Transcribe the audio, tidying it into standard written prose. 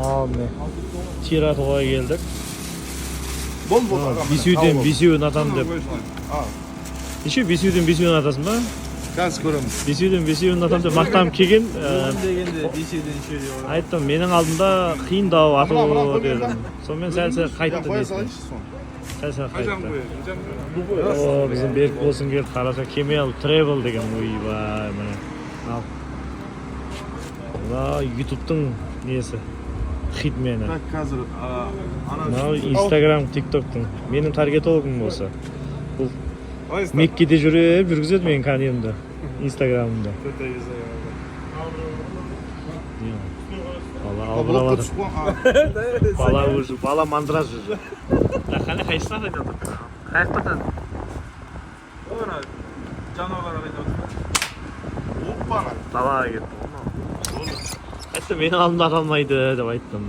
Ал, міне, тир атуға келдік. Болды, болды, аға, міне, Бесеуден тауып. бесеуін атамын деп. А, Неше, бесеуден бесеуін атасың ба? Қазір көреміз. Бесеуден бесеуін атамын деп мақтанып келген. Дегенде бесеуден үшеу деп ойлаймын. Айттым, менің алдымда қиындау ату Мына, мына, дедім. Сонымен сәл сәл қайтты Қоя несіне. салайыншы соны. Сәл сәл қайтты. О, біздің Берік болсын келді, қараса, Кемел Тревел деген. Ойбай, міне, ал, мына Ютубтың несі, хитмені. Так, қазір ана Мынау Инстаграм, Тиктоктың, менің таргетологым осы. Бұл Меккеде жүріп жүргізеді менің каналымды, Инстаграмымды. Бала албырап блокқа жатыр. түсіп қойған. Бала уже, бала мандраж уже. Қане, қайсысын атайын жатыр? Қай жақта атады? Ана жануарлар айдап. Оппана. Далаға кетті ғой мынау. Айттым, менің алдымда ата алмайды деп айттым.